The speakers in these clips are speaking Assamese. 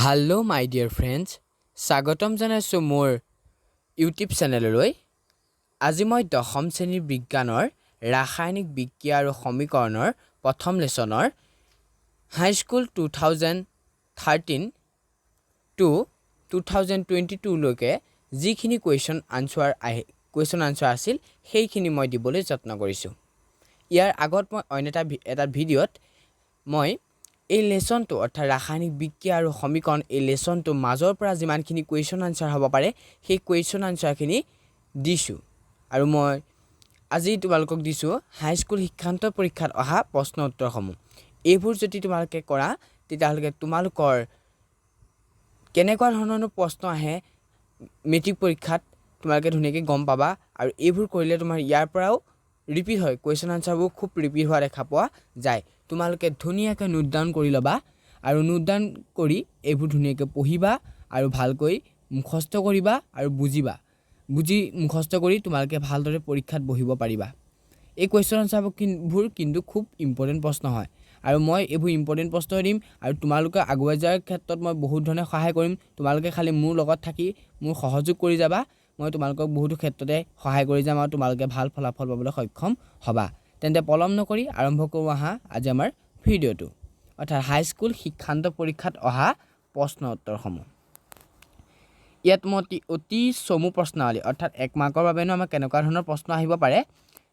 হেল্ল' মাই ডিয়াৰ ফ্ৰেণ্ডছ, স্বাগতম জনাইছোঁ মোৰ ইউটিউব চেনেললৈ। আজি মই দশম শ্ৰেণীৰ বিজ্ঞানৰ ৰাসায়নিক বিক্ৰিয়া আৰু সমীকৰণৰ প্ৰথম লেচনৰ High School 2013 to 2022লৈকে যিখিনি কুৱেশ্যন আনচাৰ আছিল, সেইখিনি মই দিবলৈ যত্ন কৰিছোঁ। ইয়াৰ আগত মই অন্য এটা ভিডিঅ'ত মই এই লেচনটো, অৰ্থাৎ ৰাসায়নিক বিক্ৰিয়া আৰু সমীকৰণ, এই লেচনটোৰ মাজৰ পৰা যিমানখিনি কুৱেশ্যন আনচাৰ হ'ব পাৰে, সেই কুৱেশ্যন আনচাৰখিনি দিছোঁ আৰু মই আজি তোমালোকক দিছোঁ হাইস্কুল শিক্ষান্ত পৰীক্ষাত অহা প্ৰশ্ন উত্তৰসমূহ। এইবোৰ যদি তোমালোকে কৰা, তেতিয়াহ'লে তোমালোকৰ কেনেকুৱা ধৰণৰনো প্ৰশ্ন আহে মেট্ৰিক পৰীক্ষাত, তোমালোকে ধুনীয়াকৈ গম পাবা। আৰু এইবোৰ কৰিলে তোমাৰ ইয়াৰ পৰাও ৰিপিট হয়, কুৱেশ্যন আনচাৰবোৰ খুব ৰিপিট হোৱা দেখা পোৱা যায়। তোমালোকে ধুনীয়াকৈ নোট ডাউন কৰি ল'বা আৰু নোট ডাউন কৰি এইবোৰ ধুনীয়াকৈ পঢ়িবা আৰু ভালকৈ মুখস্থ কৰিবা আৰু বুজিবা। বুজি মুখস্থ কৰি তোমালোকে ভালদৰে পৰীক্ষাত বহিব পাৰিবা। এই কুৱেশ্যন আনচাৰবোৰ কিন্তু খুব ইম্পৰ্টেণ্ট প্ৰশ্ন হয় আৰু মই এইবোৰ ইম্পৰ্টেণ্ট প্ৰশ্নই দিম আৰু তোমালোকে আগুৱাই যোৱাৰ ক্ষেত্ৰত মই বহুত ধৰণে সহায় কৰিম। তোমালোকে খালি মোৰ লগত থাকি মোৰ সহযোগ কৰি যাবা। মই তোমালোকক বহুতো ক্ষেত্ৰতে সহায় কৰি যাম আৰু তোমালোকে ভাল ফলাফল পাবলৈ সক্ষম হ'বা। তেন্তে পলম নকৰি আৰম্ভ কৰোঁ আহা আজি আমাৰ ভিডিঅ'টো, অৰ্থাৎ হাইস্কুল শিক্ষান্ত পৰীক্ষাত অহা প্ৰশ্ন উত্তৰসমূহ। ইয়াত মই অতি অতি চমু প্ৰশ্নাৱলী, অৰ্থাৎ এক মাৰ্কৰ বাবেনো আমাৰ কেনেকুৱা ধৰণৰ প্ৰশ্ন আহিব পাৰে,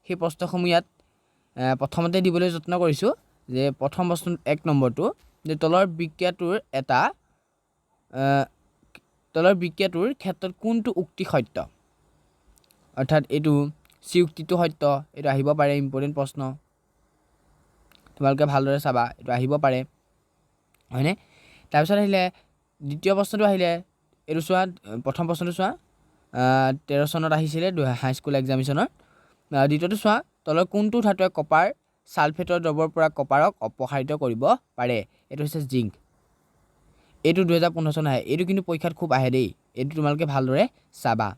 সেই প্ৰশ্নসমূহ ইয়াত প্ৰথমতে দিবলৈ যত্ন কৰিছোঁ যে প্ৰথম প্ৰশ্ন এক নম্বৰটো যে তলৰ বিক্ৰিয়াটোৰ ক্ষেত্ৰত কোনটো উক্তি সত্য? অৰ্থাৎ এইটো চি উক্তিটো সত্য। এইটো আহিব পাৰে, ইম্পৰ্টেণ্ট প্ৰশ্ন, তোমালোকে ভালদৰে চাবা, এইটো আহিব পাৰে, হয়নে? তাৰপিছত আহিলে দ্বিতীয় প্ৰশ্নটো আহিলে এইটো চোৱা। প্ৰথম প্ৰশ্নটো চোৱা, 13 চনত আহিছিলে হাইস্কুল এক্সামিনেশ্যনৰ। দ্বিতীয়টো চোৱা, তলৰ কোনটো ধাতুৱে কপাৰ ছালফেটৰ দ্ৰৱৰ পৰা কপাৰক অপসাৰিত কৰিব পাৰে? এইটো হৈছে জিংক। এইটো 2015 চনত আহে। এইটো কিন্তু পৰীক্ষাত খুব আহে দেই, এইটো তোমালোকে ভালদৰে চাবা।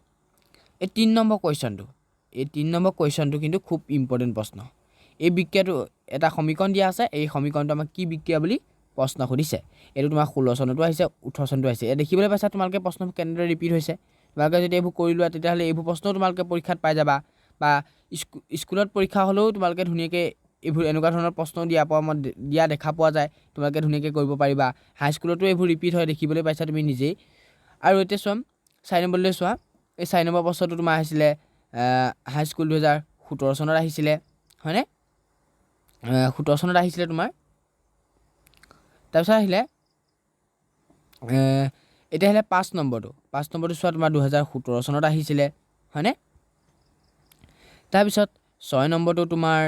এই তিনি নম্বৰ কুৱেশ্যনটো কিন্তু খুব ইম্পৰ্টেণ্ট প্ৰশ্ন। এই বিক্ৰিয়াটো এটা সমীকৰণ দিয়া আছে, এই সমীকৰণটো আমাক কি বিক্ৰিয়া বুলি প্ৰশ্ন সুধিছে। এইটো তোমাৰ 16 চনতো আহিছে, 18 চনতো আহিছে। ইয়াত দেখিবলৈ পাইছা তোমালোকে প্ৰশ্নবোৰ কেনেদৰে ৰিপিট হৈছে। তোমালোকে যদি এইবোৰ কৰি লোৱা, তেতিয়াহ'লে এইবোৰ প্ৰশ্নও তোমালোকে পৰীক্ষাত পাই যাবা বা স্কুলত পৰীক্ষা হ'লেও তোমালোকে ধুনীয়াকৈ এইবোৰ এনেকুৱা ধৰণৰ প্ৰশ্ন দিয়া পোৱা মই দিয়া দেখা পোৱা যায়। তোমালোকে ধুনীয়াকৈ কৰিব পাৰিবা। হাইস্কুলতো এইবোৰ ৰিপিট হয়, দেখিবলৈ পাইছা তুমি নিজেই। আৰু এতিয়া চোৱা, চাৰি নম্বৰলৈ চোৱা। এই চাৰি নম্বৰ প্ৰশ্নটো তোমাৰ আহিছিলে হাইস্কুল 2017 চনত আহিছিলে, হয়নে? 17 চনত আহিছিলে তোমাৰ। তাৰপিছত আহিলে, এতিয়া আহিলে পাঁচ নম্বৰটো। পাঁচ নম্বৰটো চোৱা, তোমাৰ 2017 চনত আহিছিলে, হয়নে? তাৰপিছত ছয় নম্বৰটো তোমাৰ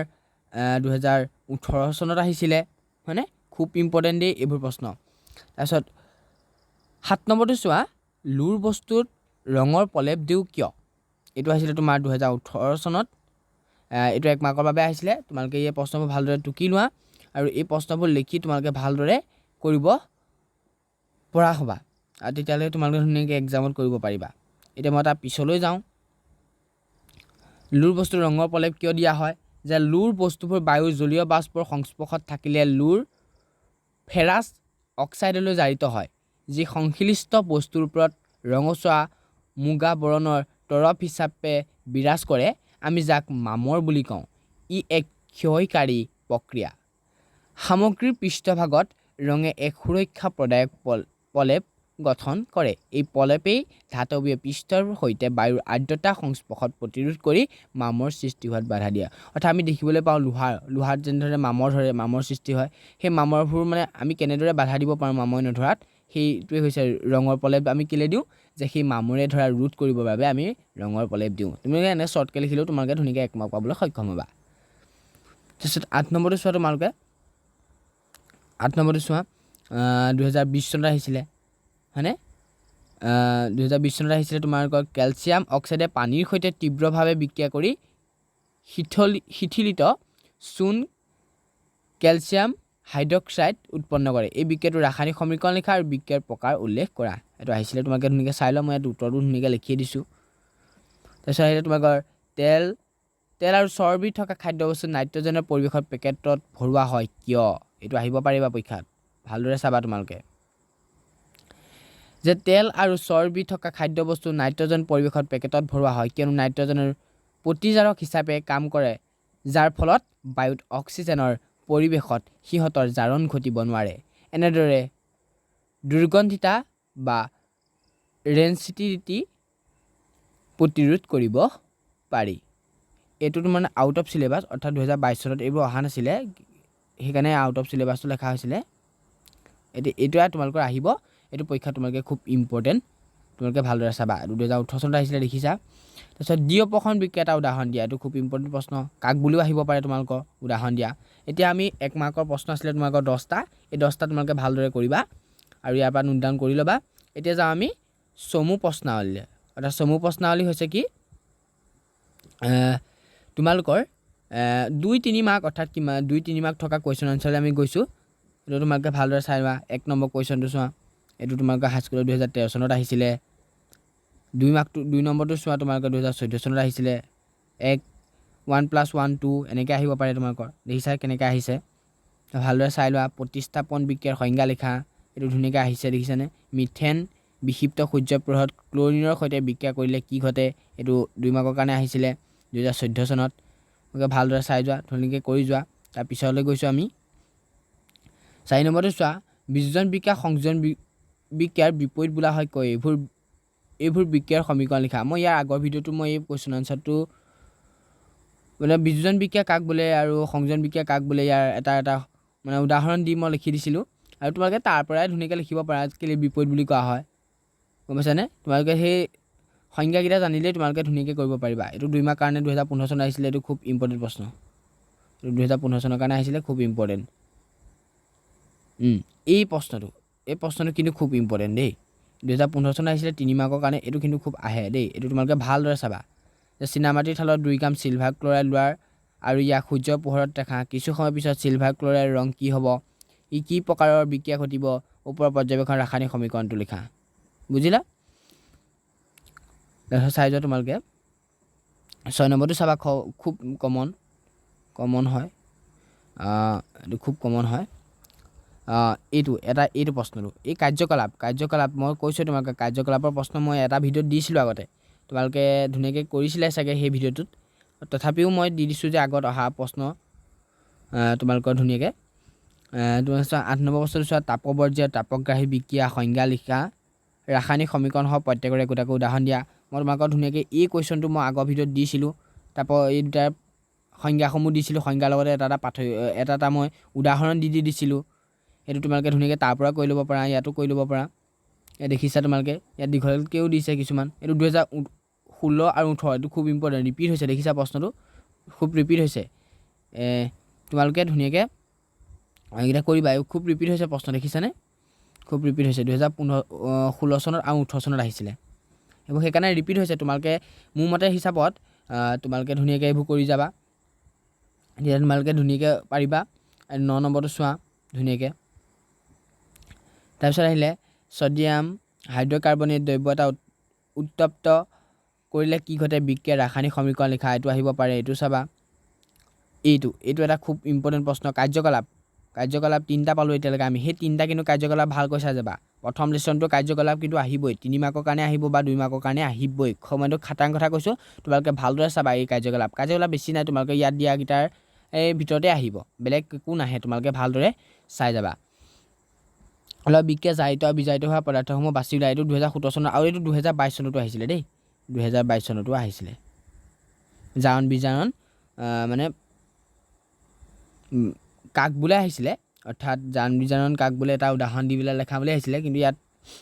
2018 চনত আহিছিলে, হয়নে? খুব ইম্পৰ্টেণ্ট দেই এইবোৰ প্ৰশ্ন। তাৰপিছত সাত নম্বৰটো চোৱা, লোৰ বস্তুত ৰঙৰ প্ৰলেপ দিওঁ কিয়? এইটো আহিছিলে তোমাৰ 2018 চনত। এইটো এক মাৰ্কৰ বাবে আহিছিলে। তোমালোকে এই প্ৰশ্নবোৰ ভালদৰে টুকি লোৱা আৰু এই প্ৰশ্নবোৰ লিখি তোমালোকে ভালদৰে কৰিব পৰা হ'বা আৰু তেতিয়াহ'লে তোমালোকে ধুনীয়াকৈ এক্সামত কৰিব পাৰিবা। এতিয়া মই তাৰ পিছলৈ যাওঁ। লোৰ বস্তুৰ ৰঙৰ প্ৰলেপ কিয় দিয়া হয় যে লোৰ বস্তুবোৰ বায়ুৰ জলীয় বাষ্পৰ সংস্পৰ্শত থাকিলে লোৰ ফেৰাছ অক্সাইডলৈ জাৰিত হয়, যি সংশ্লিষ্ট বস্তুৰ ওপৰত ৰঙচুৱা মুগা বৰণৰ তৰপ হিচাপে বিৰাজ কৰে, আমি যাক মামৰ বুলি কওঁ। ই এক ক্ষয়কাৰী প্ৰক্ৰিয়া। সামগ্ৰীৰ পৃষ্ঠভাগত ৰঙে এক সুৰক্ষা প্ৰদায়ক প্ৰলেপ গঠন কৰে। এই প্ৰলেপেই ধাতৱীয় পৃষ্ঠৰ সৈতে বায়ুৰ আৰ্দ্ৰতা সংস্পৰ্শত প্ৰতিৰোধ কৰি মামৰ সৃষ্টি হোৱাত বাধা দিয়ে। অৰ্থাৎ আমি দেখিবলৈ পাওঁ লোহাত যেনেদৰে মামৰ ধৰে, মামৰ সৃষ্টি হয়, সেই মামৰবোৰ মানে আমি কেনেদৰে বাধা দিব পাৰোঁ মামৰে নধৰাত, সেইটোৱে হৈছে ৰঙৰ প্ৰলেপ। আমি কেলৈ দিওঁ যে সেই মামৰে ধৰা ৰোধ কৰিবৰ বাবে আমি ৰঙৰ প্ৰলেপ দিওঁ। তুমি এনে শ্বৰ্টকৈ লিখিলেও তোমালোকে ধুনীয়াকৈ এক মাৰ্ক পাবলৈ সক্ষম হ'বা। তাৰপিছত আঠ নম্বৰটো চোৱা তোমালোকে। আঠ নম্বৰটো চোৱা, 2020 চনত আহিছিলে, হয়নে? 2020 চনত আহিছিলে তোমালোকৰ, কেলছিয়াম অক্সাইডে পানীৰ সৈতে তীব্ৰভাৱে বিক্ৰিয়া কৰি শিথিলিত চূণ কেলছিয়াম হাইড্ৰক্সাইড উৎপন্ন কৰে। এই বিক্ৰিয়াটোৰ ৰাসায়নিক সমীকৰণ লিখা আৰু বিক্ৰিয়াৰ প্ৰকাৰ উল্লেখ কৰা। এইটো আহিছিলে, তোমালোকে ধুনীয়াকৈ চাই লোৱা। মই ইয়াত উত্তৰটো ধুনীয়াকৈ লিখিয়ে দিছোঁ। তাৰপিছত আহিলে তোমালোকৰ তেল আৰু চৰ্বি থকা খাদ্যবস্তু নাইট্ৰজেনৰ পৰিৱেশত পেকেটত ভৰোৱা হয় কিয়? এইটো আহিব পাৰিবা পৰীক্ষাত, ভালদৰে চাবা তোমালোকে। যে তেল আৰু চৰ্বি থকা খাদ্যবস্তু নাইট্ৰজেন পৰিৱেশত পেকেটত ভৰোৱা হয়, কিয়নো নাইট্ৰজেনৰ প্ৰতিজাৰক হিচাপে কাম কৰে, যাৰ ফলত বায়ুত অক্সিজেনৰ পৰিৱেশত সিহঁতৰ জাৰণ ঘটিব নোৱাৰে। এনেদৰে দুৰ্গন্ধিতা বা ৰেনচিডিটি প্ৰতিৰোধ কৰিব পাৰি। এইটো মানে আউট অফ চিলেবাছ, অৰ্থাৎ 2022 চনত এইবোৰ অহা নাছিলে, সেইকাৰণে আউট অফ চিলেবাছটো লেখা হৈছিলে। এতিয়া এইটো তোমালোকৰ আহিব, এইটো পৰীক্ষা তোমালোকে খুব ইম্পৰ্টেণ্ট, তোমালোকে ভালদৰে চাবা। এইটো 2018 চনত আহিছিলে, দেখিছা। তাৰপিছত দ্বি অপসৰণ বিক্ৰিয়া এটা উদাহৰণ দিয়া, এইটো খুব ইম্পৰ্টেণ্ট প্ৰশ্ন, কাক বুলিও আহিব পাৰে তোমালোকৰ, উদাহৰণ দিয়া। এতিয়া আমি এক মাৰ্কৰ প্ৰশ্ন আছিলে তোমালোকৰ 10টা, এই 10টা তোমালোকে ভালদৰে কৰিবা আৰু ইয়াৰ পৰা নোট ডাউন কৰি ল'বা। এতিয়া যাওঁ আমি চমু প্ৰশ্নাৱলীলৈ। অৰ্থাৎ চমু প্ৰশ্নাৱলী হৈছে কি, তোমালোকৰ 2-3 মাৰ্ক, অৰ্থাৎ কিমান 2-3 মাৰ্ক থকা কুৱেশ্যন আনচাৰলৈ আমি গৈছোঁ। এইটো তোমালোকে ভালদৰে চাই লোৱা। 1 নম্বৰ কুৱেশ্যনটো চোৱা, এইটো তোমালোকৰ হাইস্কুলত 2013 চনত আহিছিলে। 2 মাৰ্কটো, 2 নম্বৰটো চোৱা, তোমালোকৰ 2014 চনত আহিছিলে। এক ওৱান প্লাছ ওৱান টু এনেকৈ আহিব পাৰে তোমালোকৰ, দেখিছা কেনেকৈ আহিছে, ভালদৰে চাই লোৱা। প্ৰতিস্থাপন বিক্ৰিয়াৰ সংজ্ঞা লিখা, এইটো ধুনীয়াকৈ আহিছে, দেখিছানে। মিথেন বিক্ষিপ্ত সূৰ্য পোহৰত ক্লৰিনৰ সৈতে বিক্ৰিয়া কৰিলে কি ঘটে, এইটো 2 মাৰ্কৰ কাৰণে আহিছিলে 2014 চনত। গতিকে ভালদৰে চাই যোৱা, ধুনীয়াকৈ কৰি যোৱা। তাৰ পিছলৈ গৈছোঁ আমি 4 নম্বৰটো চোৱা, বিযোজন বিক্ৰিয়া সংযোজন বিক্ৰিয়াৰ বিপৰীত বোলা হয় কয়, এইবোৰ বিক্ৰিয়াৰ সমীকৰণ লিখা। মই ইয়াৰ আগৰ ভিডিঅ'টো মই এই কুৱেশ্যন আনচাৰটো মানে বিযোজন বিক্ৰিয়া কাক বোলে আৰু সংযোজন বিক্ৰিয়া কাক বোলে ইয়াৰ এটা এটা মানে উদাহৰণ দি মই লিখি দিছিলোঁ, আৰু তোমালোকে তাৰ পৰাই ধুনীয়াকৈ লিখিব পাৰা কেলৈ বিপৰীত বুলি কোৱা হয়, গম পাইছানে। তোমালোকে সেই সংজ্ঞাকেইটা জানিলেই তোমালোকে ধুনীয়াকৈ কৰিব পাৰিবা। এইটো 2 মাৰ্ক কাৰণে 2015 চনত আহিছিলে, এইটো খুব ইম্পৰ্টেণ্ট প্ৰশ্ন, এইটো 2015 চনৰ কাৰণে আহিছিলে, খুব ইম্পৰ্টেণ্ট। এই প্ৰশ্নটো কিন্তু খুব ইম্পৰ্টেণ্ট দেই। 2015 চনত আহিছিলে 3 মাৰ্কৰ কাৰণে, এইটো কিন্তু খুব আহে দেই, এইটো তোমালোকে ভালদৰে চাবা। যে চীনামাটিৰ থালত 2 গ্ৰাম চিলভাৰ ক্লৰাইড লোৱাৰ আৰু ইয়াক সূৰ্যৰ পোহৰত ৰাখা, কিছু সময়ৰ পিছত চিলভাৰ ক্লৰাইড ৰং কি হ'ব, ই কি প্ৰকাৰৰ বিক্ৰিয়া ঘটিব, ওপৰৰ পৰ্যবেক্ষণ ৰাসায়নিক সমীকৰণটো লিখা। বুজিলা? তাৰপিছত চাই যোৱা তোমালোকে 6 নম্বৰটো চাবা, খুব কমন হয়, এইটো খুব কমন হয়। এইটো এটা, এইটো প্ৰশ্নটো, এই কাৰ্যকলাপ মই কৈছোঁ তোমালোকে, কাৰ্যকলাপৰ প্ৰশ্ন মই এটা ভিডিঅ'ত দিছিলোঁ আগতে, তোমালোকে ধুনীয়াকৈ কৰিছিলে চাগে সেই ভিডিঅ'টোত, তথাপিও মই দি দিছোঁ যে আগত অহা প্ৰশ্ন তোমালোকৰ ধুনীয়াকৈ। তোমালোকে চোৱা 8 নম্বৰ প্ৰশ্নটো চোৱা, তাপবৰ্জীয় তাপগ্ৰাহী বিক্ৰিয়া সংজ্ঞা লিখা, ৰাসায়নিক সমীকৰণসহ প্ৰত্যেকৰে একোটাকৈ উদাহৰণ দিয়া। মই তোমালোকক ধুনীয়াকৈ এই কুৱেশ্যনটো মই আগৰ ভিডিঅ'ত দিছিলোঁ, তাৰপৰা এই দুটাৰ সংজ্ঞাসমূহ দিছিলোঁ, সংজ্ঞাৰ লগতে এটা এটা পাঠ এটা এটা মই উদাহৰণ দি দি দিছিলোঁ, সেইটো তোমালোকে ধুনীয়াকৈ তাৰ পৰা কৰি ল'ব পাৰা, ইয়াতো কৰি ল'ব পাৰা। ইয়াত দেখিছা তোমালোকে ইয়াত দীঘলকৈও দিছে কিছুমান। এইটো 2016 আৰু 18, এইটো খুব ইম্পৰ্টেণ্ট, ৰিপিট হৈছে, দেখিছা প্ৰশ্নটো খুব ৰিপিট হৈছে। তোমালোকে ধুনীয়াকৈ এইকেইটা কৰিবা, এই খুব ৰিপিট হৈছে প্ৰশ্ন, দেখিছানে, খুব ৰিপিট হৈছে। 2015, 16 চনত আৰু 18 চনত আহিছিলে এইবোৰ, সেইকাৰণে ৰিপিট হৈছে। তোমালোকে মোৰ মতে হিচাপত তোমালোকে ধুনীয়াকৈ এইবোৰ কৰি যাবা, তেতিয়া তোমালোকে ধুনীয়াকৈ পাৰিবা। 9 নম্বৰটো চোৱা ধুনীয়াকৈ। তাৰপিছত আহিলে ছডিয়াম হাইড্ৰকাৰ্বনেট দ্ৰব্য এটা উত্তপ্ত কৰিলে কি ঘটে, বিক্ৰিয়া ৰাসায়নিক সমীকৰণ লিখা, এইটো আহিব পাৰে, এইটো চাবা। এইটো এটা খুব ইম্পৰ্টেণ্ট প্ৰশ্ন। কাৰ্যকলাপ 3টা পালোঁ এতিয়ালৈকে আমি, সেই 3টা কিন্তু কাৰ্যকলাপ ভালকৈ চাই যাবা। প্ৰথম লেচনটো কাৰ্যকলাপ কিন্তু আহিবই, 3 মাৰ্কৰ কাৰণে আহিব বা 2 মাৰ্কৰ কাৰণে আহিবই, সময়টো খাটাং কথা কৈছোঁ, তোমালোকে ভালদৰে চাবা এই কাৰ্যকলাপ। কাৰ্যকলাপ বেছি নাই, তোমালোকে ইয়াত দিয়াকেইটাৰ এই ভিতৰতে আহিব, বেলেগ একো নাহে, তোমালোকে ভালদৰে চাই যাবা। অলপ বিক্ৰিয়া জাৰিত আৰু বিজাৰিত হোৱা পদাৰ্থসমূহ বাছি ওলাই, এইটো 2017 চনৰ আৰু এইটো 2022 চনতো আহিছিলে দেই, 2022 চনতো আহিছিলে। জাৰণ বিজাৰণ মানে কাক বোলে আহিছিলে, অৰ্থাৎ জাৰণ বিজাৰণ কাক বোলে এটা উদাহৰণ দি পেলাই লেখা বুলি আহিছিলে, কিন্তু ইয়াত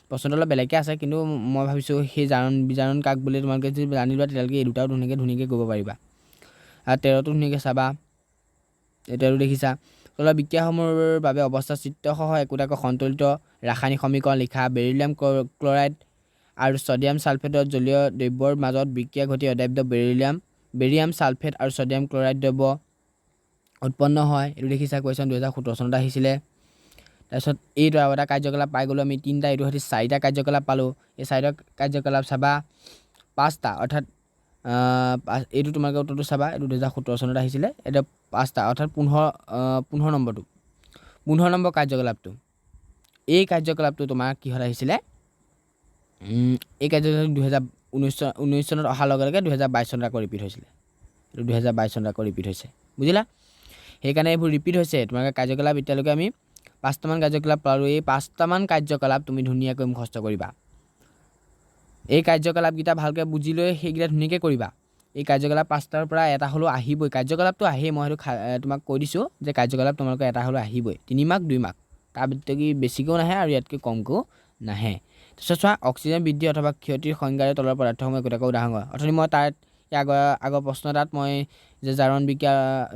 প্ৰশ্নটো অলপ বেলেগকৈ আছে, কিন্তু মই ভাবিছোঁ সেই জাৰণ বিজাৰণ কাক বোলে তোমালোকে যদি জানি লোৱা তেতিয়ালৈকে এই দুটাও ধুনীয়াকৈ ধুনীয়াকৈ কৰিব পাৰিবা। আৰু 13টো ধুনীয়াকৈ চাবা, এই 13 দেখিছা। তলৰ বিক্ৰিয়াসমূহৰ বাবে অৱস্থা চিত্ৰসহ একোটাকৈ সন্তুলিত ৰাসায়নিক সমীকৰণ লিখা। বেৰিলিয়াম ক্লৰাইড আৰু ছডিয়াম ছালফেটৰ জলীয় দ্ৰব্যৰ মাজত বিক্ৰিয়া ঘটি অদ্ৰাব্য বেৰিয়াম ছালফেট আৰু ছডিয়াম ক্লৰাইড দ্ৰব্য উৎপন্ন হয়, এইটো দেখিছা কুৱেশ্যন 2017 চনত আহিছিলে। তাৰপিছত এইটো আৰু এটা কাৰ্যকলাপ পাই গ'লোঁ আমি 3টা, এইটো সৈতে 4টা কাৰ্যকলাপ পালোঁ। এই 4টা কাৰ্যকলাপ চাবা, 5টা, অৰ্থাৎ এইটো তোমালোকে উত্তৰটো চাবা, এইটো 2017 চনত আহিছিলে। এতিয়া 5টা অৰ্থাৎ 15 নম্বৰটো, 15 নম্বৰ কাৰ্যকলাপটো, এই কাৰ্যকলাপটো তোমাৰ কিহত আহিছিলে, এই কাৰ্যকলাপ 2019 চনত অহাৰ লগে লগে 2022 চনত আকৌ ৰিপিট হৈছিলে। এইটো 2022 চনত আকৌ ৰিপিট হৈছে, বুজিলা? সেইকাৰণে এইবোৰ ৰিপিট হৈছে। তোমালোকে কাৰ্যকলাপ এতিয়ালৈকে আমি পাঁচটামান কাৰ্যকলাপ পালোঁ। এই পাঁচটামান কাৰ্যকলাপ তুমি ধুনীয়াকৈ মুখস্থ কৰিবা। এই কাৰ্যকলাপকেইটা ভালকৈ বুজি লৈ সেইকেইটা ধুনীয়াকৈ কৰিবা। এই কাৰ্যকলাপ পাঁচটাৰ পৰা এটা হ'লেও আহিবই। কাৰ্যকলাপটো আহেই, মই সেইটো তোমাক কৈ দিছোঁ যে কাৰ্যকলাপ তোমালোকৰ এটা হ'লেও আহিবই। 3 মাৰ্ক, 2 মাৰ্ক, তাৰ বেছিকৈও নাহে আৰু ইয়াতকৈ কমকৈও নাহে। তাৰপিছত চোৱা, অক্সিজেন বৃদ্ধি অথবা ক্ষতিৰ সংজ্ঞাৰে তলৰ পদাৰ্থসমূহ একোটাকৈ উদাহৰণ কৰা। অথনি মই তাত ইয়াৰ আগৰ প্ৰশ্ন এটাত মই যে জাৰণ বিক্ৰিয়া,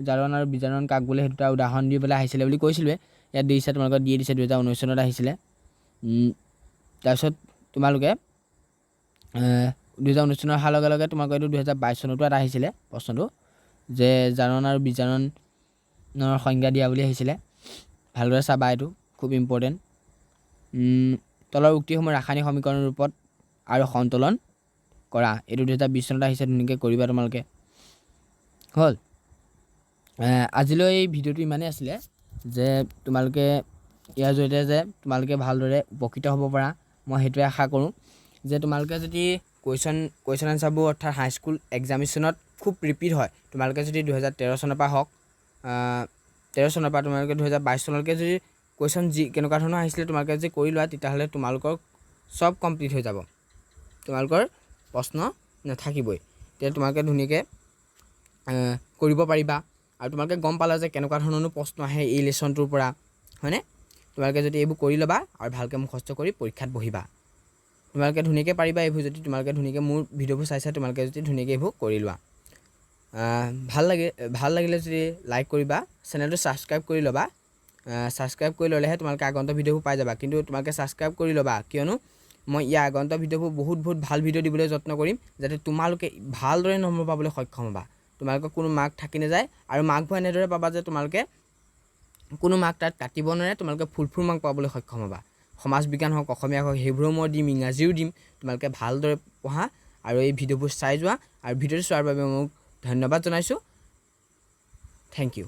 জাৰণ আৰু বিজাৰণ কাক বোলে সেইটো এটা উদাহৰণ দি পেলাই আহিছিলে বুলি কৈছিলোঁৱে। ইয়াত দিছে, তোমালোকক দিয়ে দিছে, 2019 চনত আহিছিলে। তাৰপিছত তোমালোকে 2019 চনৰ অহাৰ লগে লগে তোমালোকৰ এইটো 2022 চনতো এটা আহিছিলে প্ৰশ্নটো, যে জাৰণ আৰু বিজাৰণৰ সংজ্ঞা দিয়া বুলি আহিছিলে। ভালদৰে চাবা, এইটো খুব ইম্পৰ্টেণ্ট। তলৰ উক্তিসমূহ ৰাসায়নিক সমীকৰণৰ ৰূপত আৰু সন্তুলন কৰা। এইটো 2020 চনত আহিছে, ধুনীয়াকৈ কৰিবা তোমালোকে। হ'ল, আজিলৈ এই ভিডিঅ'টো ইমানেই আছিলে যে তোমালোকে ইয়াৰ জৰিয়তে যে তোমালোকে ভালদৰে উপকৃত হ'ব পাৰা, মই সেইটোৱে আশা কৰোঁ। যে তোমালোকে যদি কুৱেশ্যন আনচাৰবোৰ অৰ্থাৎ হাইস্কুল এক্সামিনেশ্যনত খুব ৰিপিট হয়, তোমালোকে যদি 2013 চনৰ পৰা হওক, 13 চনৰ পৰা তোমালোকে 2022 চনলৈকে যদি কুৱেশ্যন যি কেনেকুৱা ধৰণৰ আহিছিলে তোমালোকে যদি কৰি লোৱা, তেতিয়াহ'লে তোমালোকৰ চব কমপ্লিট হৈ যাব, তোমালোকৰ প্ৰশ্ন নাথাকিবই। তেতিয়া তোমালোকে ধুনীয়াকৈ কৰিব পাৰিবা আৰু তোমালোকে গম পালা যে কেনেকুৱা ধৰণৰনো প্ৰশ্ন আহে এই লেচনটোৰ পৰা, হয়নে? তোমালোকে যদি এইবোৰ কৰি ল'বা আৰু ভালকৈ মুখস্থ কৰি পৰীক্ষাত বহিবা, তোমালোকে ধুনীয়াকৈ পাৰিবা এইবোৰ। যদি তোমালোকে ধুনীয়াকৈ মোৰ ভিডিঅ'বোৰ চাইছা, তোমালোকে যদি ধুনীয়াকৈ এইবোৰ কৰি লোৱা, ভাল লাগিলে যদি লাইক কৰিবা, চেনেলটো ছাবস্ক্ৰাইব কৰি ল'বা। ছাবস্ক্ৰাইব কৰি ল'লেহে তোমালোকে আগন্তুক ভিডিঅ'বোৰ পাই যাবা। কিন্তু তোমালোকে ছাবস্ক্ৰাইব কৰি ল'বা, কিয়নো মই ইয়াৰ আগন্তুক ভিডিঅ'বোৰ বহুত বহুত ভাল ভিডিঅ' দিবলৈ যত্ন কৰিম, যাতে তোমালোকে ভালদৰে নম্বৰ পাবলৈ সক্ষম হ'বা, তোমালোকৰ কোনো মাৰ্ক থাকি নাযায়। আৰু মাৰ্কবোৰ এনেদৰে পাবা যে তোমালোকে কোনো মাৰ্ক তাত কাটিব নোৱাৰে, তোমালোকে ফুল ফুল মাৰ্ক পাবলৈ সক্ষম হ'বা। সমাজ বিজ্ঞান হওক, অসমীয়া হওক, সেইবোৰো মই দিম, ইংৰাজীও দিম। তোমালোকে ভালদৰে পঢ়া আৰু এই ভিডিঅ'বোৰ চাই যোৱা। আৰু ভিডিঅ'টো চোৱাৰ বাবে মোক ধন্যবাদ জনাইছোঁ। Thank U.